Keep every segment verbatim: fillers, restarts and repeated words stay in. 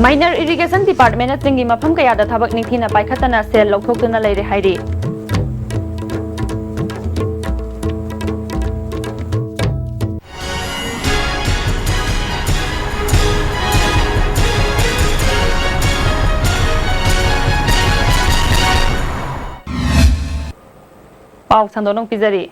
Minor Irrigation Departmentꯅ ꯆꯤꯡꯒꯤ ꯃꯐꯝ ꯀꯌꯥꯗ ꯊꯕꯛ ꯅꯤꯡꯊꯤꯅ ꯄꯥꯏꯈꯠꯇꯅ ꯁꯦꯜ ꯂꯧꯊꯣꯛꯇꯨꯅ ꯂꯩꯔꯦ ꯍꯥꯏꯔꯤ꯫ ꯄꯥꯎ ꯁꯟꯗꯣꯛꯅ ꯄꯤꯖꯔꯤ꯫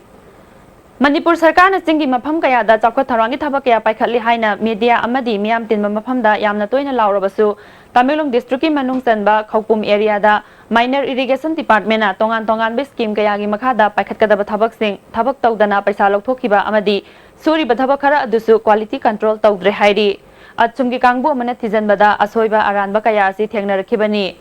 ꯃꯅꯤꯄꯨꯔ ꯁꯔꯀꯥꯔꯅ ꯆꯤꯡꯒꯤ ꯃꯐꯝ ꯀꯌꯥꯗ ꯆꯥꯎꯈꯠ ꯊꯧꯔꯥꯡꯒꯤ ꯊꯕꯛ ꯀꯌꯥ ꯄꯥꯏꯈꯠꯂꯤ ꯍꯥꯏꯅ ꯃꯤꯗꯤꯌꯥ ꯑꯃꯗꯤ ꯃꯤꯌꯥꯝ ꯇꯤꯟꯕ ꯃꯐꯝꯗ ꯌꯥꯝꯅ ꯇꯣꯏꯅ ꯂꯥꯎꯔꯕꯁꯨ, ꯇꯃꯦꯡꯂꯣꯡ ꯗꯤꯁꯇ꯭ꯔꯤꯛꯀꯤ ꯃꯅꯨꯡ ꯆꯟꯕ ꯈꯧꯄꯨꯝ ꯑꯦꯔꯤꯌꯥꯗ Minor Irrigation Departmentꯅ ꯇꯣꯉꯥꯟ ꯇꯣꯉꯥꯟꯕ ꯁ꯭ꯀꯤꯝ ꯀꯌꯥꯒꯤ ꯃꯈꯥꯗ ꯄꯥꯏꯈꯠꯀꯗꯕ ꯊꯕꯛꯁꯤꯡ ꯊꯕꯛ ꯇꯧꯗꯅ ꯄꯩꯁꯥ ꯂꯧꯊꯣꯛꯈꯤꯕ ꯑꯃꯗꯤ ꯁꯨꯔꯤꯕ ꯊꯕꯛ ꯈꯔ ꯑꯗꯨꯁꯨ ꯀ꯭ꯋꯥꯂꯤꯇꯤ ꯀꯟꯇ꯭ꯔꯣꯜ ꯇꯧꯗ꯭ꯔꯦ ꯍꯥꯏꯔꯤ꯫ ꯑꯆꯨꯝꯒꯤ ꯀꯥꯡꯕꯨ ꯑꯃꯅ ꯊꯤꯖꯤꯟꯕꯗ ꯑꯁꯣꯏꯕ ꯑꯔꯥꯟꯕ ꯀꯌꯥ ꯑꯁꯤ ꯊꯦꯡꯅꯔꯛꯈꯤꯕꯅꯤ꯫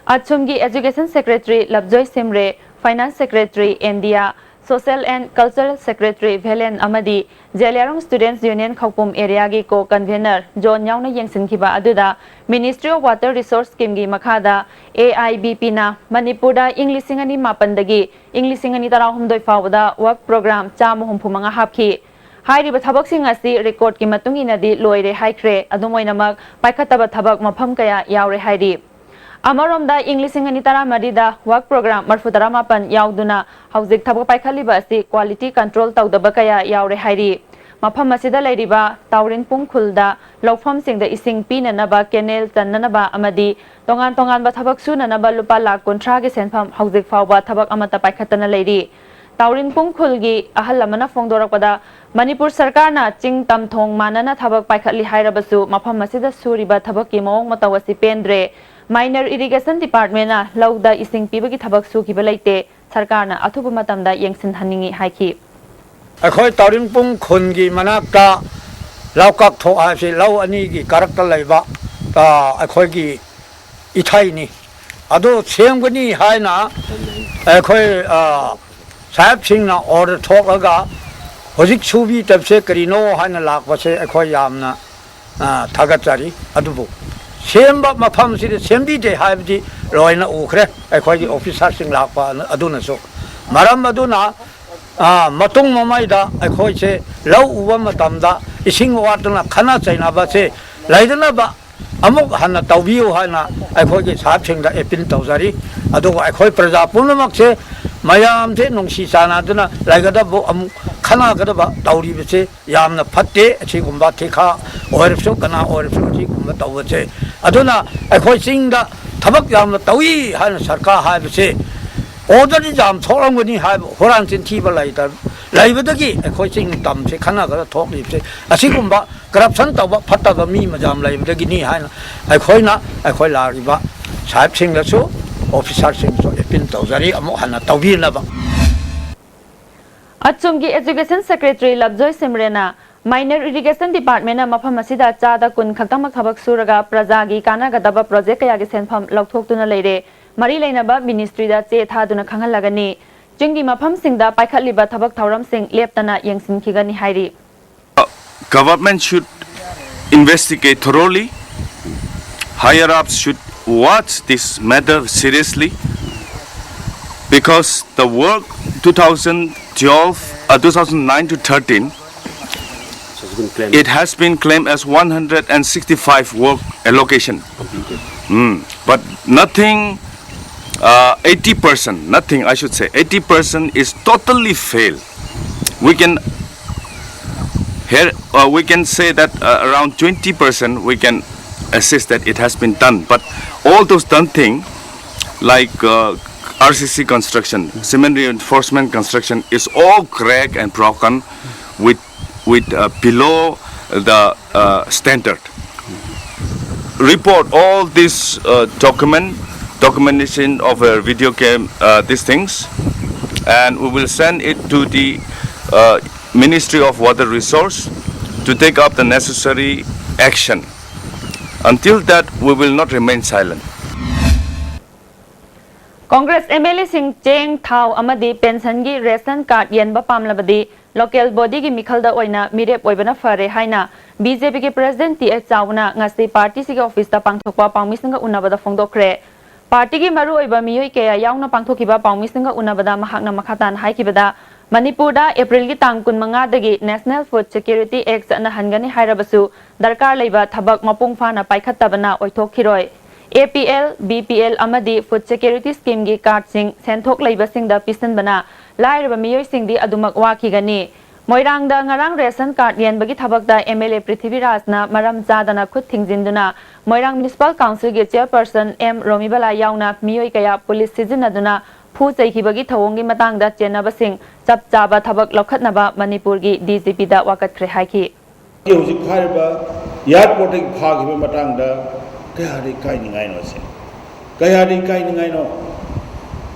ꯑꯆꯨꯝꯒꯤ Education Secretary ꯂꯞꯖꯣꯏ ꯁꯤꯝꯔꯦ, Finance Secretary India, Social and Cultural Secretary ꯚꯦꯂꯦꯟ ꯑꯃꯗꯤ ꯖꯦꯂꯤꯌꯥꯡꯔꯣꯡ Students Union ꯈꯧꯄꯨꯝ ꯑꯦꯔꯤꯌꯥꯒꯤ ꯀꯣ ꯀꯟꯚꯦꯅꯔ ꯖꯣꯟ ꯌꯥꯎꯅ ꯌꯦꯡꯁꯤꯟꯈꯤꯕ ꯑꯗꯨꯗ Ministry of Water Resource Scheme ꯒꯤ ꯃꯈꯥꯗ AIBP ꯅ ꯃꯅꯤꯄꯨꯔꯗ ꯏꯪ ꯂꯤꯁꯤꯡ ꯑꯅꯤ ꯃꯥꯄꯟꯗꯒꯤ ꯏꯪ ꯂꯤꯁꯤꯡ ꯑꯅꯤ ꯇꯔꯥꯍꯨꯝꯗꯣꯏ ꯐꯥꯎꯕꯗ work program ꯆꯥꯝꯃ ꯍꯨꯝꯐꯨ ꯃꯉꯥ ꯍꯥꯞꯈꯤ꯫ ꯍꯥꯏꯔꯤꯕ ꯊꯕꯛꯁꯤꯡ ꯑꯁꯤ ꯔꯦꯀꯣꯔꯗꯀꯤ ꯃꯇꯨꯡ ꯏꯟꯅꯗꯤ ꯂꯣꯏꯔꯦ ꯍꯥꯏꯈ꯭ꯔꯦ꯫ ꯑꯗꯨꯝ ꯑꯣꯏꯅꯃꯛ, ꯄꯥꯏꯈꯠꯇꯕ ꯊꯕꯛ ꯃꯐꯝ ꯀꯌꯥ ꯌꯥꯎꯔꯦ ꯍꯥꯏꯔꯤ꯫ ꯑꯃꯔꯣꯝꯗ, ꯏꯪ ꯂꯤꯁꯤꯡ ꯑꯅꯤ ꯇꯔꯥꯃꯔꯤꯗ work program ꯃꯔꯤꯐꯨ ꯇꯔꯥꯃꯥꯄꯟ ꯌꯥꯎꯗꯨꯅ ꯍꯧꯖꯤꯛ ꯊꯕꯛ ꯄꯥꯏꯈꯠꯂꯤꯕ ꯑꯁꯤ quality control ꯇꯧꯗꯕ ꯀꯌꯥ ꯌꯥꯎꯔꯦ ꯍꯥꯏꯔꯤ꯫ ꯃꯐꯝ ꯑꯁꯤꯗ ꯂꯩꯔꯤꯕ ꯇꯥꯎꯔꯤꯟꯄꯨꯡ ꯈꯨꯜꯗ ꯂꯧꯐꯝꯁꯤꯡꯗ ꯏꯁꯤꯡ ꯄꯤꯅꯅꯕ canal ꯆꯟꯅꯅꯕ ꯑꯃꯗꯤ ꯇꯣꯉꯥꯟ ꯇꯣꯉꯥꯟꯕ ꯊꯕꯛ ꯁꯨꯅꯅꯕ ꯂꯨꯄꯥ ꯂꯥꯈ ꯀꯨꯟꯊ꯭ꯔꯥꯒꯤ ꯁꯦꯟꯐꯝ ꯍꯧꯖꯤꯛ ꯐꯥꯎꯕ ꯊꯕꯛ ꯑꯃꯠꯇ ꯄꯥꯏꯈꯠꯇꯅ ꯂꯩꯔꯤ꯫ ꯇꯥꯎꯔꯤꯟꯄꯨꯡ ꯈꯨꯜꯒꯤ ꯑꯍꯜ ꯑꯃꯅ ꯐꯣꯡꯗꯣꯔꯛꯄꯗ, ꯃꯅꯤꯄꯨꯔ ꯁꯔꯀꯥꯔꯅ ꯆꯤꯡ ꯇꯝ ꯊꯣꯡ ꯃꯥꯟꯅꯅ ꯊꯕꯛ ꯄꯥꯏꯈꯠꯂꯤ ꯍꯥꯏꯔꯕꯁꯨ, ꯃꯐꯝ ꯑꯁꯤꯗ ꯁꯨꯔꯤꯕ ꯊꯕꯛꯀꯤ ꯃꯑꯣꯡ ꯃꯇꯧ ꯑꯁꯤ ꯄꯦꯟꯗ꯭ꯔꯦ꯫ Minor Irrigation Departmentꯅ ꯂꯧꯗ ꯏꯁꯤꯡ ꯄꯤꯕꯒꯤ ꯊꯕꯛ ꯁꯨꯈꯤꯕ ꯂꯩꯇꯦ꯫ ꯁꯔꯀꯥꯔꯅ ꯑꯊꯨꯕ ꯃꯇꯝꯗ ꯌꯦꯡꯁꯤꯟꯍꯟꯅꯤꯡꯏ ꯍꯥꯏꯈꯤ꯫ ꯑꯩꯈꯣꯏ ꯇꯥꯎꯔꯤꯡꯄꯨꯡ ꯈꯨꯟꯒꯤ ꯃꯅꯥꯛꯇ ꯂꯧꯀꯛ ꯊꯣꯛ ꯍꯥꯏꯕꯁꯤ ꯂꯧ ꯑꯅꯤꯒꯤ ꯀꯔꯛꯇ ꯂꯩꯕ, ꯑ, ꯑꯩꯈꯣꯏꯒꯤ ꯏꯊꯩꯅꯤ꯫ ꯑꯗꯨ ꯁꯦꯝꯒꯅꯤ ꯍꯥꯏꯅ ꯑꯩꯈꯣꯏ, ꯑ, ꯁꯥꯍꯦꯕꯁꯤꯡꯅ order ꯊꯣꯛꯂꯒ ꯍꯧꯖꯤꯛ ꯁꯨꯕꯤꯗꯕꯁꯦ ꯀꯔꯤꯅꯣ ꯍꯥꯏꯅ ꯂꯥꯛꯄꯁꯦ ꯑꯩꯈꯣꯏ ꯌꯥꯝꯅ, ꯑ, ꯊꯥꯒꯠꯆꯔꯤ꯫ ꯑꯗꯨꯕꯨ ꯁꯦꯝꯕ ꯃꯐꯝꯁꯤꯗ ꯁꯦꯝꯕꯤꯗꯦ ꯍꯥꯏꯕꯗꯤ ꯂꯣꯏꯅ ꯎꯈ꯭ꯔꯦ, ꯑꯩꯈꯣꯏꯒꯤ officerꯁꯤꯡ ꯂꯥꯛꯄ ꯑꯗꯨꯅꯁꯨ꯫ ꯃꯔꯝ ꯑꯗꯨꯅ, ꯑ, ꯃꯇꯨꯡ ꯃꯃꯩꯗ ꯑꯩꯈꯣꯏꯁꯦ ꯂꯧ ꯎꯕ ꯃꯇꯝꯗ ꯏꯁꯤꯡ ꯋꯥꯠꯇꯨꯅ ꯈꯠꯅ ꯆꯩꯅꯕꯁꯦ ꯂꯩꯗꯅꯕ ꯑꯃꯨꯛ ꯍꯟꯅ ꯇꯧꯕꯤꯌꯨ ꯍꯥꯏꯅ ꯑꯩꯈꯣꯏꯒꯤ ꯁꯥꯍꯦꯕꯁꯤꯡꯗ ꯑꯦꯄꯤꯜ ꯇꯧꯖꯔꯤ꯫ ꯑꯗꯨꯒ ꯑꯩꯈꯣꯏ ꯄ꯭ꯔꯖꯥ ꯄꯨꯝꯅꯃꯛꯁꯦ ꯃꯌꯥꯝꯁꯦ ꯅꯨꯡꯁꯤ ꯆꯥꯟꯅꯗꯨꯅ ꯂꯩꯒꯗꯕ, ꯑꯃꯨꯛ ꯈꯠꯅꯒꯗꯕ ꯇꯧꯔꯤꯕꯁꯦ ꯌꯥꯝꯅ ꯐꯠꯇꯦ꯫ ꯑꯁꯤꯒꯨꯝꯕ ꯊꯤꯈꯥ ꯑꯣꯏꯔꯕꯁꯨ, ꯀꯅꯥ ꯑꯣꯏꯔꯕꯁꯨ, ꯑꯁꯤꯒꯨꯝꯕ ꯇꯧꯕꯁꯦ꯫ ꯑꯗꯨꯅ ꯑꯩꯈꯣꯏ ꯆꯤꯡꯗ ꯊꯕꯛ ꯌꯥꯝꯅ ꯇꯧꯏ ꯍꯥꯏꯅ ꯁꯔꯀꯥꯔ ꯍꯥꯏꯕꯁꯦ ꯑꯣꯔꯗꯔꯗꯤ ꯌꯥꯝ ꯊꯣꯛꯂꯝꯒꯅꯤ ꯍꯥꯏꯕ ꯍꯨꯔꯥꯟ ꯆꯤꯟꯊꯤꯕ ꯂꯩꯇ-, ꯂꯩꯕꯗꯒꯤ ꯑꯩꯈꯣꯏ ꯆꯤꯡ ꯇꯝꯁꯦ ꯈꯠꯅꯒꯗ ꯊꯣꯛꯂꯤꯕꯁꯦ꯫ ꯑꯁꯤꯒꯨꯝꯕ ꯀꯔꯞꯁꯟ ꯇꯧꯕ ꯐꯠꯇꯕ ꯃꯤ ꯃꯌꯥꯝ ꯂꯩꯕꯗꯒꯤꯅꯤ ꯍꯥꯏꯅ ꯑꯩꯈꯣꯏꯅ ꯑꯩꯈꯣꯏ ꯂꯥꯛꯂꯤꯕ ꯁꯥꯍꯦꯕꯁꯤꯡꯗꯁꯨ, ꯑꯣꯐꯤꯁꯥꯔꯁꯤꯡꯗꯁꯨ ꯑꯦꯄꯤꯜ ꯇꯧꯖꯔꯤ, ꯑꯃꯨꯛ ꯍꯟꯅ ꯇꯧꯕꯤꯅꯕ꯫ ꯑꯆꯨꯝꯒꯤ Education Secretary ꯂꯞꯖꯣꯏ ꯁꯤꯝꯔꯦꯅ Minor Irrigation Department ꯅ ꯃꯐꯝ ꯑꯁꯤꯗ ꯆꯥꯗ ꯀꯨꯟ ꯈꯛꯇꯃꯛ ꯊꯕꯛ ꯁꯨꯔꯒ ꯄ꯭ꯔꯖꯥꯒꯤ ꯀꯥꯟꯅꯒꯗꯕ project ꯀꯌꯥꯒꯤ ꯁꯦꯟꯐꯝ ꯂꯧꯊꯣꯛꯇꯨꯅ ꯂꯩꯔꯦ꯫ ꯃꯔꯤ ꯂꯩꯅꯕ ministry ꯗ ꯆꯦ ꯊꯥꯗꯨꯅ ꯈꯪꯍꯜꯂꯒꯅꯤ꯫ ꯆꯤꯡꯒꯤ ꯃꯐꯝꯁꯤꯡꯗ ꯄꯥꯏꯈꯠꯂꯤꯕ ꯊꯕꯛ ꯊꯧꯔꯝꯁꯤꯡ ꯂꯦꯞꯇꯅ ꯌꯦꯡꯁꯤꯟꯈꯤꯒꯅꯤ ꯍꯥꯏꯔꯤ꯫ Government should investigate thoroughly. Higher ups should watch this matter seriously, because the work two thousand twelve, uh, two thousand nine to thirteen, it has been claimed as one hundred sixty-five work allocation. Mm. But nothing, uh, eighty percent, nothing, I should say, eighty percent is totally failed. We can here, uh, we can say that, uh, around twenty percent we can assist that it has been done. But all those done thing, like, uh, R C C construction, cement reinforcement construction, is all cracked and broken with, with, uh, below the, uh, standard. Report all this, uh, document, documentation of a video game, uh, these things, and we will send it to the, uh, Ministry of Water Resource to take up the necessary action. Until that, we will not remain silent. Congress MLA ꯁꯤꯡ ꯆꯦꯡ, ꯊꯥꯎ ꯑꯃꯗꯤ pension ꯒꯤ ration card ꯌꯦꯟꯕ ꯄꯥꯝꯂꯕꯗꯤ local body ꯒꯤ ꯃꯤꯈꯜꯗ ꯑꯣꯏꯅ ꯃꯤꯔꯦꯞ ꯑꯣꯏꯕꯅ ꯐꯔꯦ ꯍꯥꯏꯅ BJP ꯒꯤ President ꯇꯤ ꯑꯦꯁ ꯆꯥꯎꯕꯅ ꯉꯁꯤ party ꯁꯤꯒꯤ office ꯇ ꯄꯥꯡꯊꯣꯛꯄ ꯄꯥꯎꯃꯤꯁꯤꯡꯒ ꯎꯅꯕꯗ ꯐꯣꯡꯗꯣꯛꯈ꯭ꯔꯦ꯫ Party ꯒꯤ ꯃꯔꯨꯑꯣꯏꯕ ꯃꯤꯑꯣꯏ ꯀꯌꯥ ꯌꯥꯎꯅ ꯄꯥꯡꯊꯣꯛꯈꯤꯕ ꯄꯥꯎꯃꯤꯁꯤꯡꯒ ꯎꯅꯕꯗ ꯃꯍꯥꯛꯅ ꯃꯈꯥ ꯇꯥꯅ ꯍꯥꯏꯈꯤꯕꯗ, ꯃꯅꯤꯄꯨꯔꯗ ꯑꯦꯄ꯭ꯔꯤꯜꯒꯤ ꯇꯥꯡ ꯀꯨꯟꯃꯉꯥꯗꯒꯤ National Food Security Act ꯆꯠꯅꯍꯟꯒꯅꯤ ꯍꯥꯏꯔꯕꯁꯨ ꯗꯔꯀꯥꯔ ꯂꯩꯕ ꯊꯕꯛ ꯃꯄꯨꯡ ꯐꯥꯅ ꯄꯥꯏꯈꯠꯇꯕꯅ ꯑꯣꯏꯊꯣꯛꯈꯤꯔꯣꯏ꯫ APL, BPL ꯑꯃꯗꯤ Food Security Schemeꯒꯤ cardꯁꯤꯡ ꯁꯦꯟꯊꯣꯛ ꯂꯩꯕꯁꯤꯡꯗ ꯄꯤꯁꯤꯟꯕꯅ ꯂꯥꯏꯔꯕ ꯃꯤꯑꯣꯏꯁꯤꯡꯗꯤ ꯑꯗꯨꯃꯛ ꯋꯥꯈꯤꯒꯅꯤ꯫ ꯃꯣꯏꯔꯥꯡꯗ ꯉꯔꯥꯡ ration card ꯌꯦꯟꯕꯒꯤ ꯊꯕꯛꯇ MLA ꯄ꯭ꯔꯤꯊꯤꯕꯤꯔꯥꯖꯅ ꯃꯔꯝ ꯆꯥꯗꯅ ꯈꯨꯠ ꯊꯤꯡꯖꯤꯟꯗꯨꯅ ꯃꯣꯏꯔꯥꯡ Municipal Councilꯒꯤ chairperson ꯑꯦꯝ ꯔꯣꯃꯤꯕꯂꯥ ꯌꯥꯎꯅ ꯃꯤꯑꯣꯏ ꯀꯌꯥ police ꯁꯤꯖꯤꯟꯅꯗꯨꯅ ꯐꯨ ꯆꯩꯈꯤꯕꯒꯤ ꯊꯧꯑꯣꯡꯒꯤ ꯃꯇꯥꯡꯗ ꯆꯦꯟꯅꯕꯁꯤꯡ ꯆꯞ ꯆꯥꯕ ꯊꯕꯛ ꯂꯧꯈꯠꯅꯕ ꯃꯅꯤꯄꯨꯔꯒꯤ DGPꯗ ꯋꯥꯀꯠꯈ꯭ꯔꯦ ꯍꯥꯏꯈꯤ꯫ ꯍꯧꯖꯤꯛ ꯐꯥꯔꯤꯕ airportꯇꯒꯤ ꯐꯥꯈꯤꯕ ꯃꯇꯥꯡꯗ ꯀꯌꯥꯗ ꯏꯀꯥꯏꯅꯤꯡꯉꯥꯏꯅꯣ ꯁꯦ? ꯀꯌꯥꯗ ꯏꯀꯥꯏꯅꯤꯡꯉꯥꯏꯅꯣ?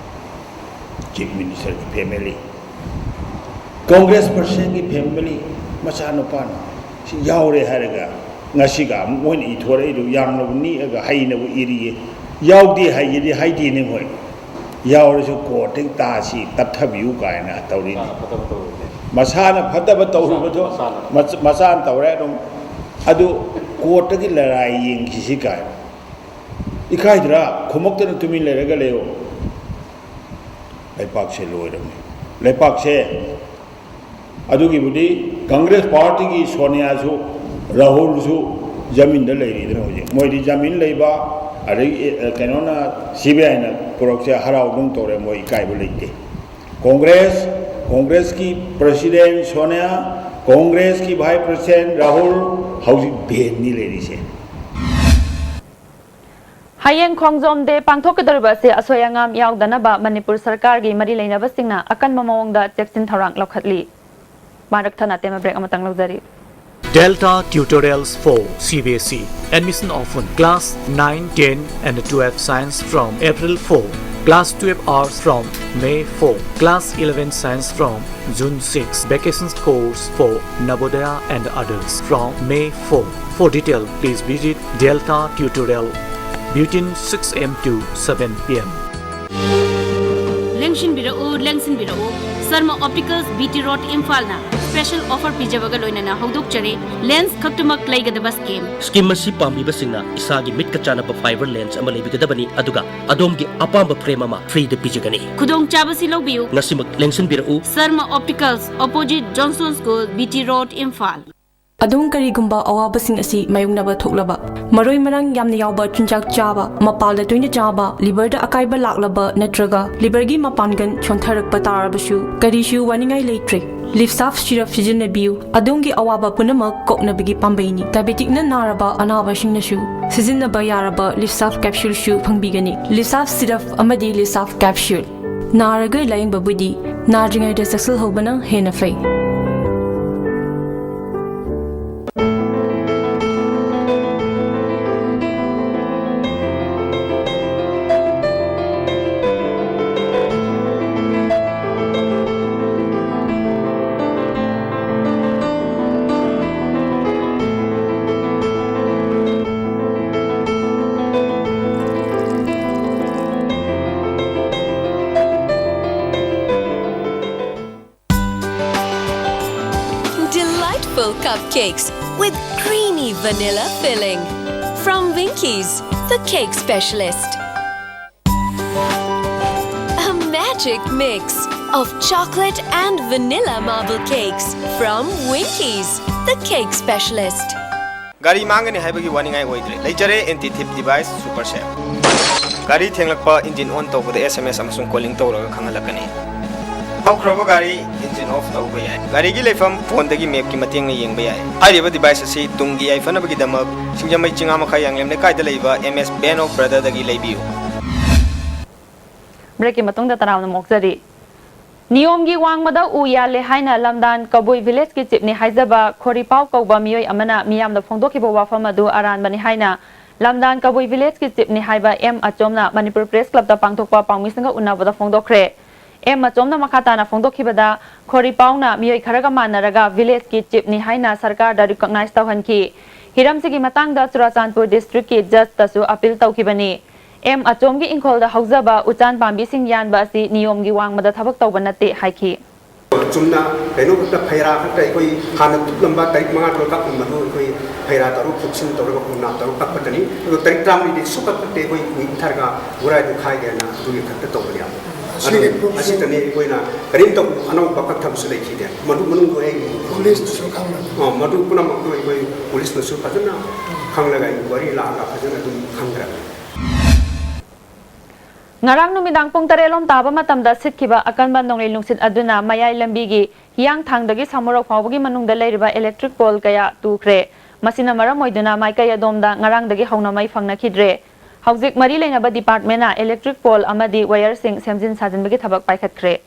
Chief Ministerꯒꯤ family, Congress personꯒꯤ family, ꯃꯆꯥꯅꯨꯄꯥꯅ ꯁꯤ ꯌꯥꯎꯔꯦ ꯍꯥꯏꯔꯒ ꯉꯁꯤꯒ ꯑꯃꯨꯛ ꯃꯣꯏꯅ ꯏꯊꯣꯔꯛꯏꯗꯨ ꯌꯥꯝꯅꯕꯨ ꯅꯤꯛꯑꯒ ꯍꯩꯅꯕꯨ ꯏꯔꯤꯌꯦ꯫ ꯌꯥꯎꯗꯦ ꯍꯥꯏꯒꯦꯗꯤ ꯍꯥꯏꯗꯦꯅꯦ ꯃꯣꯏ꯫ ꯌꯥꯎꯔꯁꯨ courtꯇꯒꯤ ꯇꯥꯁꯤ ꯇꯞꯊꯕꯤꯌꯨ ꯀꯥꯏꯅ ꯇꯧꯔꯤꯅꯤ꯫ ꯃꯁꯥꯅ ꯐꯠꯇꯕ ꯇꯧꯔꯨꯕꯗꯣ ꯃꯆꯥꯅ ꯇꯧꯔꯦ ꯑꯗꯨꯝ꯫ ꯑꯗꯨ courtꯇꯒꯤ ꯂꯔꯥꯏ ꯌꯦꯡꯈꯤꯁꯤ ꯀꯥꯏꯅ꯫ ꯏꯀꯥꯏꯗ꯭ꯔꯥ? ꯈꯨꯝꯃꯛꯇꯅ ꯇꯨꯃꯤꯟ ꯂꯩꯔꯒ ꯂꯩꯌꯣ꯫ ꯂꯩꯄꯥꯛꯁꯦ ꯂꯣꯏꯔꯕꯅꯤ꯫ ꯂꯩꯄꯥꯛꯁꯦ ꯑꯗꯨꯒꯤꯕꯨꯗꯤ Congress partyꯒꯤ ꯁꯣꯅꯤꯌꯥꯁꯨ, ꯔꯥꯍꯨꯜꯁꯨ ꯖꯃꯤꯟꯗ ꯂꯩꯔꯤꯗꯅ ꯍꯧꯖꯤꯛ꯫ ꯃꯣꯏꯗꯤ ꯖꯃꯤꯟ ꯂꯩꯕ, ꯑꯗꯒꯤ, ꯑꯦ, ꯀꯩꯅꯣꯅ, CBIꯅ ꯄꯨꯔꯛꯁꯦ ꯍꯔꯥꯎꯗꯨꯝ ꯇꯧꯔꯦ, ꯃꯣꯏ ꯏꯀꯥꯏꯕ ꯂꯩꯇꯦ꯫ Congress, Congressꯀꯤ president Sonia, Congressꯀꯤ vice president Rahul ꯍꯧꯖꯤꯛ ꯕꯦꯟꯅꯤ ꯂꯩꯔꯤꯁꯦ꯫ ꯍꯌꯦꯡ ꯈꯣꯡꯖꯣꯝ ꯗꯦ ꯄꯥꯡꯊꯣꯛꯀꯗꯧꯔꯤꯕ ꯑꯁꯤ ꯑꯁꯣꯏ ꯑꯉꯥꯝ ꯌꯥꯎꯗꯅꯕ ꯃꯅꯤꯄꯨꯔ ꯁꯔꯀꯥꯔꯒꯤ ꯃꯔꯤ ꯂꯩꯅꯕꯁꯤꯡꯅ ꯑꯀꯟꯕ ꯃꯑꯣꯡꯗ ꯆꯦꯛꯁꯤꯟ ꯊꯧꯔꯥꯡ ꯂꯧꯈꯠꯂꯤ꯫ ꯃꯥꯔꯛ ꯊꯅꯥꯇꯦꯝ, break ꯑꯃꯇꯪ ꯂꯧꯖꯔꯤ꯫ Delta Tutorials for CBSE. Admission open. Class nine, ten and twelve science from April four. Class twelve arts from May four. Class eleven science from June six. Vacations course for Navodaya and others from May four. For detail, please visit Delta Tutorial between six a.m. to seven p.m. ꯂꯦꯡꯁꯤꯟꯕꯤꯔꯛꯎ, ꯂꯦꯡꯁꯤꯟꯕꯤꯔꯛꯎ꯫ Sharma Opticals, BT Road, ꯏꯝꯐꯥꯜꯅ special offer ꯄꯤꯖꯕꯒ ꯂꯣꯏꯅꯅ ꯍꯧꯗꯣꯛꯆꯔꯤ꯫ Lens ꯈꯛꯇꯃꯛ ꯂꯩꯒꯗꯕ scheme꯫ Scheme ꯑꯁꯤ ꯄꯥꯝꯕꯤꯕꯁꯤꯡꯅ ꯏꯁꯥꯒꯤ ꯃꯤꯠꯀ ꯆꯥꯟꯅꯕ fiber lens ꯑꯃ ꯂꯩꯕꯤꯒꯗꯕꯅꯤ, ꯑꯗꯨꯒ ꯑꯗꯣꯝꯒꯤ ꯑꯄꯥꯝꯕ frame ꯑꯃ free ꯗ ꯄꯤꯖꯒꯅꯤ꯫ ꯈꯨꯗꯣꯡꯆꯥꯕꯁꯤ ꯂꯧꯕꯤꯌꯨ꯫ ꯉꯁꯤꯃꯛ ꯂꯦꯡꯁꯤꯟꯕꯤꯔꯛꯎ꯫ Sharma Opticals, opposite Johnson School, B T Road, Imphal꯫ ꯑꯗꯣꯝ ꯀꯔꯤꯒꯨꯝꯕ ꯑꯋꯥꯕꯁꯤꯡ ꯑꯁꯤ ꯃꯥꯌꯣꯛꯅꯕ ꯊꯣꯛꯂꯕ, ꯃꯔꯣꯏ ꯃꯔꯥꯡ ꯌꯥꯝꯅ ꯌꯥꯎꯕ ꯆꯤꯟꯖꯥꯛ ꯆꯥꯕ, ꯃꯄꯥꯜꯗ ꯇꯣꯏꯅ ꯆꯥꯕ, liver ꯗ ꯑꯀꯥꯏꯕ ꯂꯥꯛꯂꯕ ꯅꯠꯇ꯭ꯔꯒ liver ꯒꯤ ꯃꯄꯥꯟꯒꯟ ꯁꯣꯟꯊꯔꯛꯄ ꯇꯥꯔꯕꯁꯨ ꯀꯔꯤꯁꯨ ꯋꯥꯅꯤꯡꯉꯥꯏ ꯂꯩꯇ꯭ꯔꯦ꯫ Livsaf syrup ꯁꯤꯖꯤꯟꯅꯕꯤꯌꯨ꯫ ꯑꯗꯣꯝꯒꯤ ꯑꯋꯥꯕ ꯄꯨꯝꯅꯃꯛ ꯀꯣꯛꯅꯕꯒꯤ ꯄꯥꯝꯕꯩꯅꯤ꯫ Diabetic ꯅ ꯅꯥꯔꯕ ꯑꯅꯥꯕꯁꯤꯡꯅꯁꯨ ꯁꯤꯖꯤꯟꯅꯕ ꯌꯥꯔꯕ Livsaf capsule ꯁꯨ ꯐꯪꯕꯤꯒꯅꯤ꯫ Livsaf syrup ꯑꯃꯗꯤ Livsaf capsule꯫ ꯅꯥꯔꯒ ꯂꯥꯌꯦꯡꯕꯕꯨꯗꯤ ꯅꯥꯗ꯭ꯔꯤꯉꯩꯗ ꯆꯦꯛꯁꯤꯜꯍꯧꯕꯅ ꯍꯦꯟꯅ ꯐꯩ꯫ Delightful cupcakes with creamy vanilla filling. From Winkies, the cake specialist. A magic mix of chocolate and vanilla marble cakes from Winkies, the cake specialist. ꯒꯥꯔꯤ ꯃꯥꯡꯒꯅꯤ ꯍꯥꯏꯕꯒꯤ ꯋꯥꯅꯤꯡꯉꯥꯏ ꯑꯣꯏꯗ꯭ꯔꯦ꯫ ꯂꯩꯖꯔꯦ anti theft device Super Safe꯫ ꯒꯥꯔꯤ ꯊꯦꯡꯂꯛꯄ, engine on ꯇꯧꯕꯗ S M S ꯑꯃꯁꯨꯡ calling ꯇꯧꯔꯒ ꯈꯪꯍꯜꯂꯛꯀꯅꯤ꯫ ꯍꯧꯈ꯭ꯔꯕ ꯒꯥꯔꯤ engine off ꯇꯧꯕ ꯌꯥꯏ꯫ ꯒꯥꯔꯤꯒꯤ ꯂꯩꯐꯝ phone ꯗꯒꯤ map ꯀꯤ ꯃꯇꯦꯡꯅ ꯌꯦꯡꯕ ꯌꯥꯏ꯫ ꯍꯥꯏꯔꯤꯕ device ꯑꯁꯤ ꯇꯨꯡꯒꯤ ꯌꯥꯏꯐꯅꯕꯒꯤꯗꯃꯛ ꯁꯤꯡꯖꯃꯩ ꯆꯤꯉꯥꯃꯈꯥ ꯌꯥꯡꯂꯦꯝ ꯂꯩꯀꯥꯏꯗ ꯂꯩꯕ M S Band of Brother ꯗꯒꯤ ꯂꯩꯕꯤꯌꯨ꯫ Break ꯀꯤ ꯃꯇꯨꯡꯗ ꯇꯔꯥꯝꯅ ꯑꯣꯛꯆꯔꯤ꯫ ꯅꯤꯌꯣꯝꯒꯤ ꯋꯥꯡꯃꯗ ꯎ ꯌꯥꯜꯂꯦ ꯍꯥꯏꯅ ꯂꯝꯗꯥꯟ ꯀꯕꯨꯏ village ꯀꯤ chief ꯅꯤ ꯍꯥꯏꯖꯕ ꯈꯣꯔꯤꯄꯥꯎ ꯀꯧꯕ ꯃꯤꯑꯣꯏ ꯑꯃꯅ ꯃꯤꯌꯥꯝꯗ ꯐꯣꯡꯗꯣꯛꯈꯤꯕ ꯋꯥꯐꯝ ꯑꯗꯨ ꯑꯔꯥꯟꯕꯅꯤ ꯍꯥꯏꯅ ꯂꯝꯗꯥꯟ ꯀꯕꯨꯏ village ꯀꯤ chief ꯅꯤ ꯍꯥꯏꯕ ꯑꯦꯝ ꯑꯆꯣꯝꯅ ꯃꯅꯤꯄꯨꯔ Press Club ꯇ ꯄꯥꯡꯊꯣꯛꯄ ꯄꯥꯎꯃꯤꯁꯤꯡꯒ ꯎꯅꯕꯗ ꯐꯣꯡꯗꯣꯛꯈ꯭ꯔꯦ꯫ ꯑꯦꯝ ꯑꯆꯣꯝꯅ ꯃꯈꯥ ꯇꯥꯅ ꯐꯣꯡꯗꯣꯛꯈꯤꯕꯗ, ꯈꯣꯔꯤꯄꯥꯎꯅ ꯃꯤꯑꯣꯏ ꯈꯔꯒ ꯃꯥꯟꯅꯔꯒ village ꯀꯤ chief ꯅꯤ ꯍꯥꯏꯅ ꯁꯔꯀꯥꯔꯗ recognize ꯇꯧꯍꯟꯈꯤ꯫ ꯍꯤꯔꯝꯁꯤꯒꯤ ꯃꯇꯥꯡꯗ ꯆꯨꯔꯥꯆꯥꯟꯄꯨꯔ district ꯀꯤ judge ꯇꯁꯨ appeal ꯇꯧꯈꯤꯕꯅꯤ꯫ ꯑꯦꯝ ꯑꯆꯣꯝꯒꯤ ꯏꯪꯈꯣꯜꯗ ꯍꯧꯖꯕ ꯎꯆꯥꯟ ꯄꯥꯝꯕꯤꯁꯤꯡ ꯌꯥꯟꯕ ꯑꯁꯤ ꯅꯤꯌꯣꯝꯒꯤ ꯋꯥꯡꯃꯗ ꯊꯕꯛ ꯇꯧꯕ ꯅꯠꯇꯦ ꯍꯥꯏꯈꯤ꯫ ꯆꯨꯝꯅ ꯀꯩꯅꯣ ꯈꯛꯇ, ꯐꯩꯔꯥ ꯈꯛꯇ, ꯑꯩꯈꯣꯏ ꯍꯥꯟꯅ ꯇꯨꯞꯂꯝꯕ ꯇꯥꯔꯤꯛ ꯃꯉꯥ ꯇꯔꯨꯛ ꯀꯛꯂꯝꯕꯗꯨ ꯑꯩꯈꯣꯏ ꯐꯩꯔꯥ ꯇꯔꯨꯛ ꯐꯨꯛꯁꯤꯟ ꯇꯧꯔꯒ ꯈꯣꯡꯅꯥꯡ ꯇꯔꯨꯛ ꯀꯛꯄꯇꯅꯤ꯫ ꯑꯗꯣ ꯇꯥꯔꯤꯛ ꯇꯔꯥꯃꯔꯤꯗꯤ ꯁꯨꯛꯀꯛ ꯀꯛꯇꯦ, ꯑꯩꯈꯣꯏ ꯎꯏ ꯏꯟꯊꯔꯒ ꯎꯔꯥꯏꯗꯨ ꯈꯥꯏꯒꯦꯅ ꯑꯗꯨꯒꯤ ꯈꯛꯇ ꯇꯧꯕꯅꯤ꯫ ꯑꯗꯨ ꯑꯁꯤꯒꯤ ꯄ꯭ꯔꯨꯐꯁꯨ ꯑꯁꯤꯇꯅꯤ, ꯑꯩꯈꯣꯏꯅ ꯀꯔꯤꯝꯇ ꯑꯅꯧꯕ ꯀꯛꯊꯕꯁꯨ ꯂꯩꯈꯤꯗꯦ꯫ ꯃꯗꯨ ꯃꯅꯨꯡꯗ ꯑꯩ ꯄꯨꯂꯤꯁꯅꯁꯨ ꯈꯪꯂꯝꯃꯤ꯫ ꯑ, ꯃꯗꯨ ꯄꯨꯝꯅꯃꯛꯇꯨ ꯑꯩꯈꯣꯏ ꯄꯨꯂꯤꯁꯅꯁꯨ ꯐꯖꯅ ꯈꯪꯂꯒ ꯏꯟꯀ꯭ꯋꯥꯏꯔꯤ ꯂꯥꯛꯑꯒ ꯐꯖꯅ ꯑꯗꯨꯝ ꯈꯪꯈ꯭ꯔꯕꯅꯤ꯫ ꯉꯔꯥꯡ ꯅꯨꯃꯤꯗꯥꯡ ꯄꯨꯡ ꯇꯔꯦꯠ ꯂꯣꯝ ꯇꯥꯕ ꯃꯇꯝꯗ ꯁꯤꯠꯈꯤꯕ ꯑꯀꯟꯕ ꯅꯣꯡꯂꯩ ꯅꯨꯡꯁꯤꯠ ꯑꯗꯨꯅ ꯃꯌꯥꯏ ꯂꯝꯕꯤꯒꯤ ꯍꯤꯌꯥꯡꯊꯥꯡꯗꯒꯤ ꯁꯥꯃꯨꯔꯣꯛ ꯐꯥꯎꯕꯒꯤ ꯃꯅꯨꯡꯗ ꯂꯩꯔꯤꯕ electric pole ꯀꯌꯥ ꯇꯨꯈ꯭ꯔꯦ꯫ ꯃꯁꯤꯅ ꯃꯔꯝ ꯑꯣꯏꯗꯨꯅ ꯃꯥꯏꯀꯩ ꯑꯗꯣꯝꯗ ꯉꯔꯥꯡꯗꯒꯤ ꯍꯧꯅ ꯃꯩ ꯐꯪꯅꯈꯤꯗ꯭ꯔꯦ꯫ ꯍꯧꯖꯤꯛ ꯃꯔꯤ ꯂꯩꯅꯕ departmentꯅ electric pole ꯑꯃꯗꯤ wireꯁꯤꯡ ꯁꯦꯝꯖꯤꯟ ꯁꯥꯖꯤꯟꯕꯒꯤ ꯊꯕꯛ ꯄꯥꯏꯈꯠꯈ꯭ꯔꯦ꯫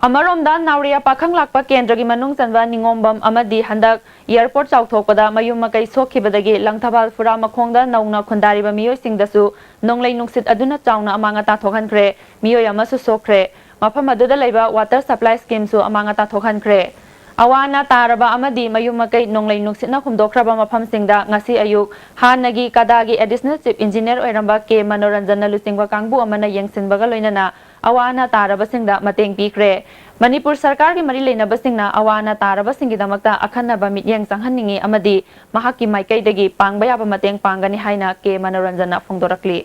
ꯑꯃꯔꯣꯝꯗ, ꯅꯥꯎꯔꯤꯌꯥ ꯄꯥꯈꯪ ꯂꯥꯛꯄ ꯀꯦꯟꯗ꯭ꯔꯒꯤ ꯃꯅꯨꯡ ꯆꯟꯕ ꯅꯤꯉꯣꯝꯕꯝ ꯑꯃꯗꯤ ꯍꯟꯗꯛ airport ꯆꯥꯎꯊꯣꯛꯄꯗ ꯃꯌꯨꯝ ꯃꯀꯩ ꯁꯣꯛꯈꯤꯕꯗꯒꯤ ꯂꯪꯊꯕꯥꯜ ꯐꯨꯔꯥ ꯃꯈꯣꯡꯗ ꯅꯧꯅ ꯈꯨꯟꯗꯥꯔꯤꯕ ꯃꯤꯑꯣꯏꯁꯤꯡꯗꯁꯨ ꯅꯣꯡꯂꯩ ꯅꯨꯡꯁꯤꯠ ꯑꯗꯨꯅ ꯆꯥꯎꯅ ꯑꯃꯥꯡ ꯑꯇꯥ ꯊꯣꯛꯍꯟꯈ꯭ꯔꯦ꯫ ꯃꯤꯑꯣꯏ ꯑꯃꯁꯨ ꯁꯣꯛꯈ꯭ꯔꯦ꯫ ꯃꯐꯝ ꯑꯗꯨꯗ ꯂꯩꯕ water supply schemeꯁꯨ ꯑꯃꯥꯡ ꯑꯇꯥ ꯊꯣꯛꯍꯟꯈ꯭ꯔꯦ꯫ ꯑꯋꯥ ꯑꯅꯥ ꯇꯥꯔꯕ ꯑꯃꯗꯤ ꯃꯌꯨꯝ ꯃꯀꯩ ꯅꯣꯡꯂꯩ ꯅꯨꯡꯁꯤꯠꯅ ꯍꯨꯝꯗꯣꯛꯈ꯭ꯔꯕ ꯃꯐꯝꯁꯤꯡꯗ ꯉꯁꯤ ꯑꯌꯨꯛ ꯍꯥꯟꯅꯒꯤ ꯀꯗꯥꯒꯤ additional chief engineer ꯑꯣꯏꯔꯝꯕ ꯀꯦ ꯃꯅꯣꯔꯟꯖꯟꯅ ꯂꯨꯆꯤꯡꯕ ꯀꯥꯡꯕꯨ ꯑꯃꯅ ꯌꯦꯡꯁꯤꯟꯕꯒ ꯂꯣꯏꯅꯅ ꯑꯋꯥ ꯑꯅꯥ ꯇꯥꯔꯕꯁꯤꯡꯗ ꯃꯇꯦꯡ ꯄꯤꯈ꯭ꯔꯦ꯫ ꯃꯅꯤꯄꯨꯔ ꯁꯔꯀꯥꯔꯒꯤ ꯃꯔꯤ ꯂꯩꯅꯕꯁꯤꯡꯅ ꯑꯋꯥ ꯑꯅꯥ ꯇꯥꯔꯕꯁꯤꯡꯒꯤꯗꯃꯛꯇ ꯑꯈꯟꯅꯕ ꯃꯤꯠꯌꯦꯡ ꯆꯪꯍꯟꯅꯤꯡꯏ ꯑꯃꯗꯤ ꯃꯍꯥꯛꯀꯤ ꯃꯥꯏꯀꯩꯗꯒꯤ ꯄꯥꯡꯕ ꯌꯥꯕ ꯃꯇꯦꯡ ꯄꯥꯡꯒꯅꯤ ꯍꯥꯏꯅ ꯀꯦ ꯃꯅꯣꯔꯟꯖꯟꯅ ꯐꯣꯡꯗꯣꯔꯛꯂꯤ꯫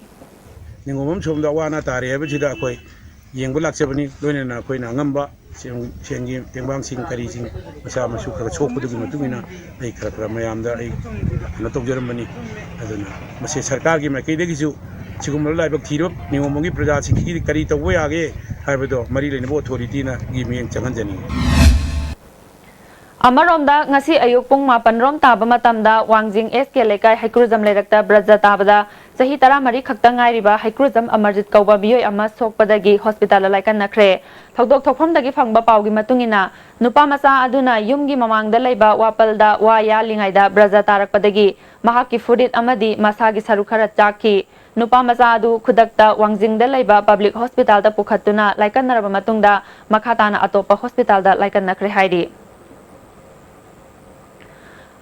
ꯅꯤꯉꯣꯝꯕꯝ ꯁꯣꯝꯗ ꯑꯋꯥ ꯑꯅꯥ ꯇꯥꯔꯦ ꯍꯥꯏꯕꯁꯤꯗ ꯑꯩꯈꯣꯏ ꯌꯦꯡꯕ ꯂꯥꯛꯆꯕꯅꯤ꯫ ꯂꯣꯏꯅꯅ ꯑꯩꯈꯣꯏꯅ ꯑꯉꯝꯕ ꯁꯦꯟ-, ꯁꯦꯟꯒꯤ ꯇꯦꯡꯕꯥꯡꯁꯤꯡ ꯀꯔꯤꯁꯤꯡ ꯃꯆꯥ ꯃꯁꯨ ꯈꯔ ꯁꯣꯛꯄꯗꯨꯒꯤ ꯃꯇꯨꯡ ꯏꯟꯅ ꯑꯩ ꯈꯔ ꯈꯔ ꯃꯌꯥꯝꯗ ꯑꯩ ꯀꯩꯅꯣ ꯇꯧꯖꯔꯝꯕꯅꯤ꯫ ꯑꯗꯨꯅ ꯃꯁꯤ ꯁꯔꯀꯥꯔꯒꯤ ꯃꯥꯏꯀꯩꯗꯒꯤꯁꯨ ꯁꯤꯒꯨꯝꯕ ꯂꯥꯏꯕꯛ ꯊꯤꯔꯕ ꯅꯤꯉꯣꯝꯕꯝꯒꯤ ꯄ꯭ꯔꯖꯥꯁꯤꯡꯁꯤꯒꯤꯗꯤ ꯀꯔꯤ ꯇꯧꯕ ꯌꯥꯒꯦ ꯍꯥꯏꯕꯗꯣ ꯃꯔꯤ ꯂꯩꯅꯕ authorityꯅ ꯒꯤ ꯃꯤꯠꯌꯦꯡ ꯆꯪꯍꯟꯖꯅꯤꯡꯏ꯫ ꯑꯃꯔꯣꯝꯗ, ꯉꯁꯤ ꯑꯌꯨꯛ ꯄꯨꯡ ꯃꯥꯄꯟ ꯔꯣꯝ ꯇꯥꯕ ꯃꯇꯝꯗ ꯋꯥꯡꯖꯤꯡ ꯑꯦꯁ ꯀꯦ ꯂꯩꯀꯥꯏ ꯍꯩꯀ꯭ꯔꯨꯖꯝ ꯂꯩꯔꯛꯇ ꯕ꯭ꯔꯖ ꯇꯥꯕꯗ ꯆꯍꯤ ꯇꯔꯥꯃꯔꯤ ꯈꯛꯇ ꯉꯥꯏꯔꯤꯕ ꯍꯩꯀ꯭ꯔꯨꯖꯝ ꯑꯃꯔꯖꯤꯠ ꯀꯧꯕ ꯃꯤꯑꯣꯏ ꯑꯃ ꯁꯣꯛꯄꯗꯒꯤ ꯍꯣꯁꯄꯤꯇꯥꯜꯗ ꯂꯥꯏꯀꯠꯅꯈ꯭ꯔꯦ꯫ ꯊꯧꯗꯣꯛ ꯊꯣꯛꯐꯝꯗꯒꯤ ꯐꯪꯕ ꯄꯥꯎꯒꯤ ꯃꯇꯨꯡ ꯏꯟꯅ, ꯅꯨꯄꯥ ꯃꯆꯥ ꯑꯗꯨꯅ ꯌꯨꯝꯒꯤ ꯃꯃꯥꯡꯗ ꯂꯩꯕ ꯋꯥꯄꯜꯗ ꯋꯥ ꯌꯥꯜꯂꯤꯉꯩꯗ ꯕ꯭ꯔꯖ ꯇꯥꯔꯛꯄꯗꯒꯤ ꯃꯍꯥꯛꯀꯤ ꯐꯨꯔꯤꯠ ꯑꯃꯗꯤ ꯃꯁꯥꯒꯤ ꯁꯔꯨꯛ ꯈꯔ ꯆꯥꯛꯈꯤ꯫ ꯅꯨꯄꯥ ꯃꯆꯥ ꯑꯗꯨ ꯈꯨꯗꯛꯇ ꯋꯥꯡꯖꯤꯡꯗ ꯂꯩꯕ ꯄꯕ꯭ꯂꯤꯛ ꯍꯣꯁꯄꯤꯇꯥꯜꯗ ꯄꯨꯈꯠꯇꯨꯅ ꯂꯥꯏꯀꯠꯅꯔꯕ ꯃꯇꯨꯡꯗ ꯃꯈꯥ ꯇꯥꯅ ꯑꯇꯣꯞꯄ ꯍꯣꯁꯄꯤꯇꯥꯜꯗ ꯂꯥꯏꯀꯠꯅꯈ꯭ꯔꯦ ꯍꯥꯏꯔꯤ꯫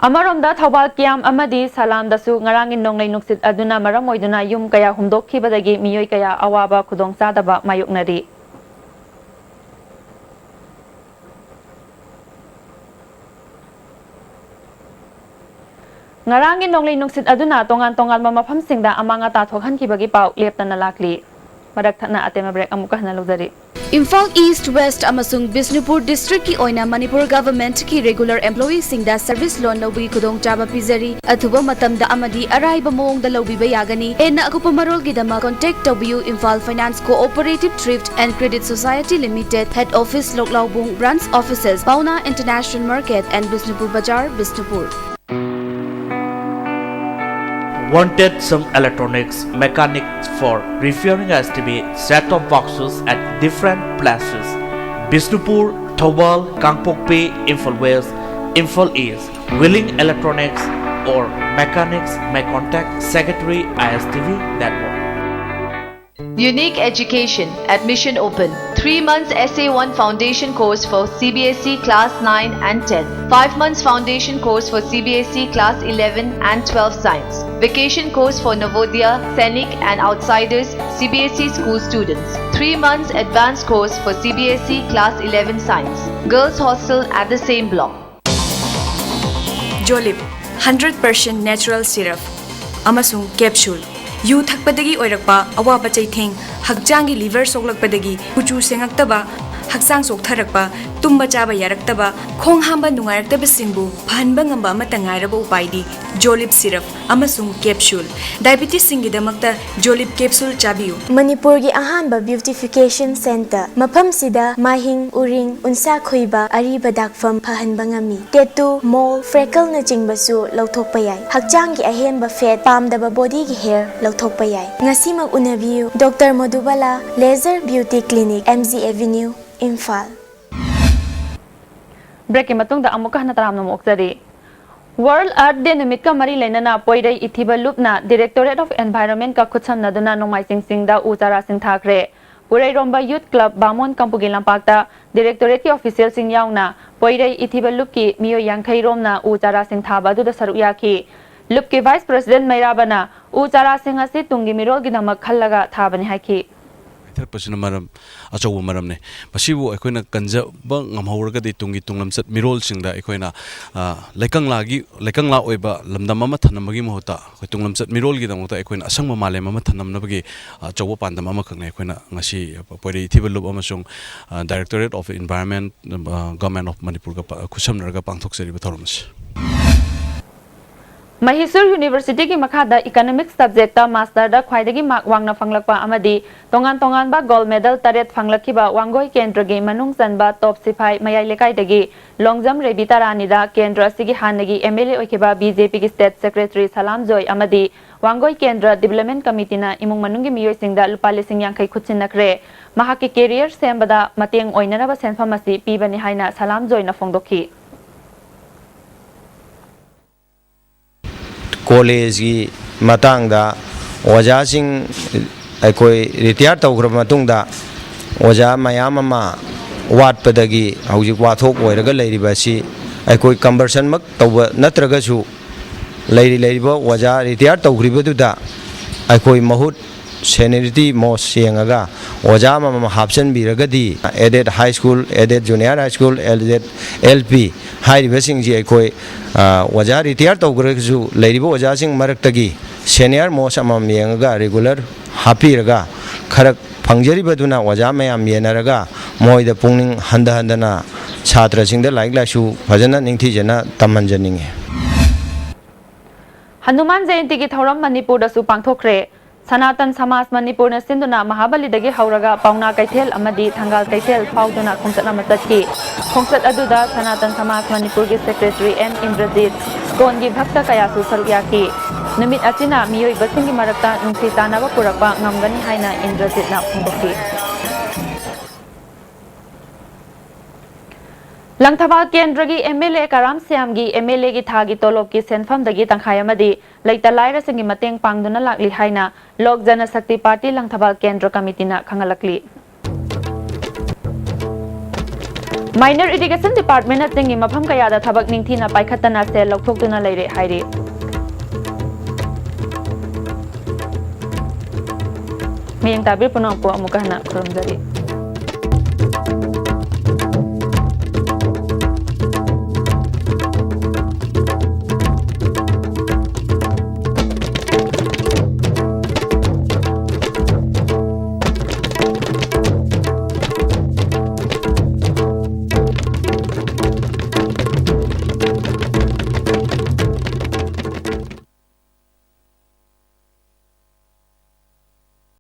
ꯑꯃꯔꯣꯝꯗ, ꯊꯧꯕꯥꯜ ꯀꯤꯌꯥꯝ ꯑꯃꯗꯤ ꯁꯂꯥꯝꯗꯁꯨ ꯉꯔꯥꯡꯒꯤ ꯅꯣꯡꯂꯩ ꯅꯨꯡꯁꯤꯠ ꯑꯗꯨꯅ ꯃꯔꯝ ꯑꯣꯏꯗꯨꯅ ꯌꯨꯝ ꯀꯌꯥ ꯍꯨꯝꯗꯣꯛꯈꯤꯕꯗꯒꯤ ꯃꯤꯑꯣꯏ ꯀꯌꯥ ꯑꯋꯥꯕ ꯈꯨꯗꯣꯡꯆꯥꯗꯕ ꯃꯥꯌꯣꯛꯅꯔꯤ꯫ ꯉꯔꯥꯡꯒꯤ ꯅꯣꯡꯂꯩ ꯅꯨꯡꯁꯤꯠ ꯑꯗꯨꯅ ꯇꯣꯉꯥꯟ ꯇꯣꯉꯥꯟꯕ ꯃꯐꯝꯁꯤꯡꯗ ꯑꯃꯥꯡ ꯑꯇꯥ ꯊꯣꯛꯍꯟꯈꯤꯕꯒꯤ ꯄꯥꯎ ꯂꯦꯞꯇꯅ ꯂꯥꯛꯂꯤ꯫ ꯃꯔꯛ ꯊꯠꯅ ꯑꯇꯦꯝꯕ break ꯑꯃꯨꯛꯀ ꯍꯟꯅ ꯂꯧꯖꯔꯤ꯫ Imphal East, West ꯑꯃꯁꯨꯡ Bishnupur district ꯀꯤ ꯑꯣꯏꯅ ꯃꯅꯤꯄꯨꯔ government ꯀꯤ regular employee ꯁꯤꯡꯗ service loan ꯂꯧꯕꯒꯤ ꯈꯨꯗꯣꯡꯆꯥꯕ ꯄꯤꯖꯔꯤ꯫ ꯑꯊꯨꯕ ꯃꯇꯝꯗ ꯑꯃꯗꯤ ꯑꯔꯥꯏꯕ ꯃꯑꯣꯡꯗ ꯂꯧꯕꯤꯕ ꯌꯥꯒꯅꯤ꯫ ꯍꯦꯟꯅ ꯑꯀꯨꯞꯄ ꯃꯔꯣꯜꯒꯤꯗꯃꯛ contact ꯇꯧꯕꯤꯌꯨ꯫ Imphal Finance Cooperative Thrift and Credit Society Limited, head office ꯂꯣꯛꯂꯥꯎꯕꯨꯡ, branch offices Paona International Market and Bishnupur Bazar, Bishnupur. Wanted some electronics mechanics for repairing S T V set-top boxes at different places: Bishnupur, Thoubal, Kangpokpi, Imphal West, Imphal East. Willing electronics or mechanics may contact Secretary I S T V Network. Unique Education. Admission open. Three months S A one foundation course for C B S E class nine and ten. Five months foundation course for C B S E class eleven and twelve science. Vacation course for Navodaya, Sainik and outsiders C B S E school students. Three months advanced course for C B S E class eleven science. Girls hostel at the same block. Jolib, hundred percent natural syrup ꯑꯃꯁꯨꯡ capsule꯫ U ꯊꯛꯄꯗꯒꯤ ꯑꯣꯏꯔꯛꯄ ꯑꯋꯥꯕ ꯆꯩꯊꯦꯡ, ꯍꯛꯆꯥꯡꯒꯤ liver ꯁꯣꯛꯂꯛꯄꯗꯒꯤ ꯀꯨꯆꯨ ꯁꯦꯡꯉꯛꯇꯕ, ꯍꯛꯆꯥꯡ ꯆꯣꯛꯊꯔꯛꯄ, ꯇꯨꯝꯕ ꯆꯥꯕ ꯌꯥꯔꯛꯇꯕ, ꯈꯣꯡ ꯍꯥꯝꯕ ꯅꯨꯡꯉꯥꯏꯔꯛꯇꯕꯁꯤꯡꯕꯨ ꯐꯍꯟꯕ ꯉꯝꯕ ꯑꯃꯠꯇ ꯉꯥꯏꯔꯕ ꯎꯄꯥꯏꯗꯤ Jolib syrup ꯑꯃꯁꯨꯡ capsule꯫ Diabetes ꯁꯤꯡꯒꯤꯗꯃꯛꯇ Jolib capsule ꯆꯥꯕꯤꯌꯨ꯫ ꯃꯅꯤꯄꯨꯔꯒꯤ ꯑꯍꯥꯟꯕ beautification center꯫ ꯃꯐꯝꯁꯤꯗ ꯃꯥꯏꯍꯤꯡ, ꯎꯔꯤꯡ, ꯎꯟꯁꯥ ꯈꯨꯏꯕ, ꯑꯔꯤꯕ ꯗꯥꯛꯐꯝ ꯐꯍꯟꯕ ꯉꯝꯃꯤ꯫ Tattoo, mole, freckle ꯅꯆꯤꯡꯕꯁꯨ ꯂꯧꯊꯣꯛꯄ ꯌꯥꯏ꯫ ꯍꯛꯆꯥꯡꯒꯤ ꯑꯍꯦꯟꯕ fat, ꯄꯥꯝꯗꯕ body ꯒꯤ hair ꯂꯧꯊꯣꯛꯄ ꯌꯥꯏ꯫ ꯉꯁꯤꯃꯛ ꯎꯅꯕꯤꯌꯨ꯫ Doctor Madhubala, Laser Beauty Clinic, M G Avenue, Imphal꯫ Break ꯀꯤ ꯃꯇꯨꯡꯗ ꯑꯃꯨꯛꯀ ꯍꯟꯅ ꯇꯔꯥꯝꯅ ꯑꯣꯛꯆꯔꯤ꯫ World Earth Day ꯅꯨꯃꯤꯠꯀ ꯃꯔꯤ ꯂꯩꯅꯅ ꯄꯣꯏꯔꯩ ꯏꯊꯤꯕ ꯂꯨꯞꯅ Directorate of Environment ꯀ ꯈꯨꯠꯁꯝꯅꯗꯨꯅ ꯅꯣꯡꯃꯥꯏꯖꯤꯡ ꯆꯤꯡꯗ ꯎ ꯆꯥꯔꯥꯁꯤꯡ ꯊꯥꯈ꯭ꯔꯦ꯫ ꯄꯨꯔꯩꯔꯣꯝꯕ Youth Club ꯕꯥꯃꯣꯟ ꯀꯝꯄꯨꯒꯤ ꯂꯝꯄꯥꯛꯇ Directorate ꯀꯤ official ꯁꯤꯡ ꯌꯥꯎꯅ ꯄꯣꯏꯔꯩ ꯏꯊꯤꯕ ꯂꯨꯞꯀꯤ ꯃꯤꯑꯣꯏ ꯌꯥꯡꯈꯩ ꯔꯣꯝꯅ ꯎ ꯆꯥꯔꯥꯁꯤꯡ ꯊꯥꯕ ꯑꯗꯨꯗ ꯁꯔꯨꯛ ꯌꯥꯈꯤ꯫ ꯂꯨꯞꯀꯤ Vice President ꯃꯩꯔꯥꯕꯅ ꯎ ꯆꯥꯔꯥꯁꯤꯡ ꯑꯁꯤ ꯇꯨꯡꯒꯤ ꯃꯤꯔꯣꯜꯒꯤꯗꯃꯛ ꯈꯜꯂꯒ ꯊꯥꯕꯅꯤ ꯍꯥꯏꯈꯤ꯫ ꯄꯤꯊꯔꯛꯄꯁꯤꯅ ꯃꯔꯝ, ꯑꯆꯧꯕ ꯃꯔꯝꯅꯤ꯫ ꯃꯁꯤꯕꯨ ꯑꯩꯈꯣꯏꯅ ꯀꯟꯖꯕ ꯉꯝꯍꯧꯔꯒꯗꯤ ꯇꯨꯡꯒꯤ ꯇꯨꯡꯂꯝꯆꯠ ꯃꯤꯔꯣꯜꯁꯤꯡꯗ ꯑꯩꯈꯣꯏꯅ, ꯑ, ꯂꯩꯀꯪꯂꯥꯒꯤ, ꯂꯩꯀꯪꯂꯥ ꯑꯣꯏꯕ ꯂꯝꯗꯝ ꯑꯃ ꯊꯝꯅꯕꯒꯤ ꯃꯍꯨꯠꯇ ꯑꯩꯈꯣꯏ ꯇꯨꯡꯂꯝꯆꯠ ꯃꯤꯔꯣꯜꯒꯤꯗꯃꯛꯇ ꯑꯩꯈꯣꯏꯅ ꯑꯁꯪꯕ ꯃꯥꯂꯦꯝ ꯑꯃ ꯊꯝꯅꯕꯒꯤ, ꯑ, ꯑꯆꯧꯕ ꯄꯥꯟꯗꯝ ꯑꯃꯈꯛꯅꯤ ꯑꯩꯈꯣꯏꯅ ꯉꯁꯤ ꯄꯣꯏꯔꯩ ꯏꯊꯤꯕ ꯂꯨꯞ ꯑꯃꯁꯨꯡ, ꯑ, Directorate of Environment, ꯑ, Government of ꯃꯅꯤꯄꯨꯔꯒ ꯄ-, ꯈꯨꯠꯁꯝꯅꯔꯒ ꯄꯥꯡꯊꯣꯛꯆꯔꯤꯕ ꯊꯧꯔꯝ ꯑꯁꯤ꯫ ꯃꯍꯤꯁꯨꯔ ꯌꯨꯅꯤꯚꯔꯁꯤꯇꯤꯒꯤ ꯃꯈꯥꯗ ꯏꯀꯅꯣꯃꯤꯛꯁ ꯁꯕꯖꯦꯛꯇ ꯃꯥꯁꯇꯔꯗ ꯈ꯭ꯋꯥꯏꯗꯒꯤ ꯃꯥꯔꯛ ꯋꯥꯡꯅ ꯐꯪꯂꯛꯄ ꯑꯃꯗꯤ ꯇꯣꯉꯥꯟ ꯇꯣꯉꯥꯟꯕ ꯒꯣꯜꯗ ꯃꯦꯗꯜ ꯇꯔꯦꯠ ꯐꯪꯂꯛꯈꯤꯕ ꯋꯥꯡꯒꯣꯏ ꯀꯦꯟꯗ꯭ꯔꯒꯤ ꯃꯅꯨꯡ ꯆꯟꯕ ꯇꯣꯞ ꯁꯤꯐꯥꯏ ꯃꯌꯥꯏ ꯂꯩꯀꯥꯏꯗꯒꯤ ꯂꯣꯡꯖꯝ ꯔꯦꯕꯤ ꯇꯔꯥꯅꯤꯗ ꯀꯦꯟꯗ꯭ꯔ ꯑꯁꯤꯒꯤ ꯍꯥꯟꯅꯒꯤ ꯑꯦꯝ ꯑꯦꯜ ꯑꯦ ꯑꯣꯏꯈꯤꯕ ꯕꯤ ꯖꯦ ꯄꯤꯒꯤ ꯁ꯭ꯇꯦꯠ ꯁꯦꯀ꯭ꯔꯦꯇꯔꯤ ꯁꯂꯥꯝ ꯖꯣꯏ ꯑꯃꯗꯤ ꯋꯥꯡꯒꯣꯏ ꯀꯦꯟꯗ꯭ꯔ ꯗꯤꯕꯂꯞꯃꯦꯟ ꯀꯃꯤꯇꯤꯅ ꯏꯃꯨꯡ ꯃꯅꯨꯡꯒꯤ ꯃꯤꯑꯣꯏꯁꯤꯡꯗ ꯂꯨꯄꯥ ꯂꯤꯁꯤꯡ ꯌꯥꯡꯈꯩ ꯈꯨꯠꯁꯤꯟꯅꯈ꯭ꯔꯦ꯫ ꯃꯍꯥꯛꯀꯤ ꯀꯦꯔꯤꯌꯔ ꯁꯦꯝꯕꯗ ꯃꯇꯦꯡ ꯑꯣꯏꯅꯅꯕ ꯁꯦꯟꯐꯝ ꯑꯁꯤ ꯄꯤꯕꯅꯤ ꯍꯥꯏꯅ ꯁꯂꯥꯝ ꯖꯣꯏꯅ ꯐꯣꯡꯗꯣꯛꯈꯤ꯫ ꯀꯣꯂꯦꯖꯀꯤ ꯃꯇꯥꯡꯗ ꯑꯣꯖꯥꯁꯤꯡ ꯑꯩꯈꯣꯏ ꯔꯤꯇꯥꯌꯔ ꯇꯧꯈ꯭ꯔꯕ ꯃꯇꯨꯡꯗ ꯑꯣꯖꯥ ꯃꯌꯥꯝ ꯑꯃ ꯋꯥꯠꯄꯗꯒꯤ ꯍꯧꯖꯤꯛ ꯋꯥꯊꯣꯛ ꯑꯣꯏꯔꯒ ꯂꯩꯔꯤꯕ ꯑꯁꯤ ꯑꯩꯈꯣꯏ ꯀꯟꯚꯔꯁꯟꯃꯛ ꯇꯧꯕ ꯅꯠꯇ꯭ꯔꯒꯁꯨ ꯂꯩꯔꯤ ꯂꯩꯔꯤꯕ ꯑꯣꯖꯥ ꯔꯤꯇꯥꯌꯔ ꯇꯧꯈ꯭ꯔꯤꯕꯗꯨꯗ ꯑꯩꯈꯣꯏ ꯃꯍꯨꯠ ꯁꯦꯅꯤꯌꯔꯤꯇꯤ ꯃꯣꯁ ꯌꯦꯡꯉꯒ ꯑꯣꯖꯥ ꯑꯃꯃꯝ ꯍꯥꯞꯆꯤꯟꯕꯤꯔꯒꯗꯤ aided high school, aided junior high school, aided L P ꯍꯥꯏꯔꯤꯕꯁꯤꯡꯁꯤ ꯑꯩꯈꯣꯏ ꯑꯣꯖꯥ ꯔꯤꯇꯥꯌꯔ ꯇꯧꯈ꯭ꯔꯒꯁꯨ ꯂꯩꯔꯤꯕ ꯑꯣꯖꯥꯁꯤꯡ ꯃꯔꯛꯇꯒꯤ ꯁꯦꯅꯤꯌꯔ ꯃꯣꯁ ꯑꯃꯃꯝ ꯌꯦꯡꯉꯒ ꯔꯤꯒꯨꯂꯔ ꯍꯥꯞꯄꯤꯔꯒ ꯈꯔ ꯐꯪꯖꯔꯤꯕꯗꯨꯅ ꯑꯣꯖꯥ ꯃꯌꯥꯝ ꯌꯦꯟꯅꯔꯒ ꯃꯣꯏꯗ ꯄꯨꯛꯅꯤꯡ ꯍꯟꯊꯍꯟꯗꯅ ꯁꯥꯇ꯭ꯔꯁꯤꯡꯗ ꯂꯥꯏꯔꯤꯛ ꯂꯥꯏꯁꯨ ꯐꯖꯅ ꯅꯤꯡꯊꯤꯖꯅ ꯇꯝꯍꯟꯖꯅꯤꯡꯉꯤ꯫ ꯍꯅꯨꯃꯥꯟ ꯖꯌꯟꯇꯤꯒꯤ ꯊꯧꯔꯝ ꯃꯅꯤꯄꯨꯔꯗꯁꯨ ꯄꯥꯡꯊꯣꯛꯈ꯭ꯔꯦ꯫ ꯁꯅꯥꯇꯟ ꯁꯃꯥꯖ ꯃꯅꯤꯄꯨꯔꯅ ꯁꯤꯟꯗꯨꯅ ꯃꯍꯥꯕꯂꯤꯗꯒꯤ ꯍꯧꯔꯒ ꯄꯥꯎꯅꯥ ꯀꯩꯊꯦꯜ ꯑꯃꯗꯤ ꯊꯪꯒꯥꯜ ꯀꯩꯊꯦꯜ ꯐꯥꯎꯗꯨꯅ ꯈꯣꯡꯆꯠ ꯑꯃ ꯆꯠꯈꯤ꯫ ꯈꯣꯡꯆꯠ ꯑꯗꯨꯗ ꯁꯅꯥꯇꯟ ꯁꯃꯥꯖ ꯃꯅꯤꯄꯨꯔꯒꯤ ꯁꯦꯀ꯭ꯔꯦꯇꯔꯤ ꯑꯦꯟ ꯏꯟꯗ꯭ꯔꯖꯤꯠ, ꯁ꯭ꯀꯣꯟꯒꯤ ꯚꯛꯇ ꯀꯌꯥꯁꯨ ꯁꯔꯨꯛ ꯌꯥꯈꯤ꯫ ꯅꯨꯃꯤꯠ ꯑꯁꯤꯅ ꯃꯤꯑꯣꯏꯕꯁꯤꯡꯒꯤ ꯃꯔꯛꯇ ꯅꯨꯡꯁꯤ ꯆꯥꯟꯅꯕ ꯄꯨꯔꯛꯄ ꯉꯝꯒꯅꯤ ꯍꯥꯏꯅ ꯏꯟꯗ꯭ꯔꯖꯤꯠꯅ ꯐꯣꯡꯗꯣꯛꯈꯤ꯫ ꯂꯪꯊꯕꯥꯜ ꯀꯦꯟꯗ꯭ꯔꯒꯤ ꯑꯦꯝ ꯑꯦꯜ ꯑꯦ ꯀꯔꯥꯝ ꯁ꯭ꯌꯥꯝꯒꯤ ꯑꯦꯝ ꯑꯦꯜ ꯑꯦꯒꯤ ꯊꯥꯒꯤ ꯇꯣꯂꯣꯞꯀꯤ ꯁꯦꯟꯐꯝꯗꯒꯤ ꯇꯪꯈꯥꯏ ꯑꯃꯗꯤ ꯂꯩꯇ ꯂꯥꯏꯔꯁꯤꯡꯒꯤ ꯃꯇꯦꯡ ꯄꯥꯡꯗꯨꯅ ꯂꯥꯛꯂꯤ ꯍꯥꯏꯅ ꯂꯣꯛ ꯖꯅ ꯁꯛꯇꯤ ꯄꯥꯔꯇꯤ ꯂꯪꯊꯕꯥꯜ ꯀꯦꯟꯗ꯭ꯔ ꯀꯃꯤꯇꯤꯅ ꯈꯪꯍꯜꯂꯛꯂꯤ꯫ ꯃꯥꯏꯅꯔ ꯏꯔꯤꯒꯦꯁꯟ ꯗꯤꯄꯥꯔꯠꯃꯦꯟꯅ ꯆꯤꯡꯒꯤ ꯃꯐꯝ ꯀꯌꯥꯗ ꯊꯕꯛ ꯅꯤꯡꯊꯤꯅ ꯄꯥꯏꯈꯠꯇꯅ ꯁꯦꯜ ꯂꯧꯊꯣꯛꯇꯨꯅ ꯂꯩꯔꯦ ꯍꯥꯏꯔꯤ꯫ ꯃꯌꯦꯡ ꯇꯥꯕꯤꯔꯤꯕ ꯄꯨꯝꯅꯃꯛꯄꯨ ꯑꯃꯨꯛꯀ ꯍꯟꯅ ꯈꯨꯔꯨꯝꯖꯔꯤ꯫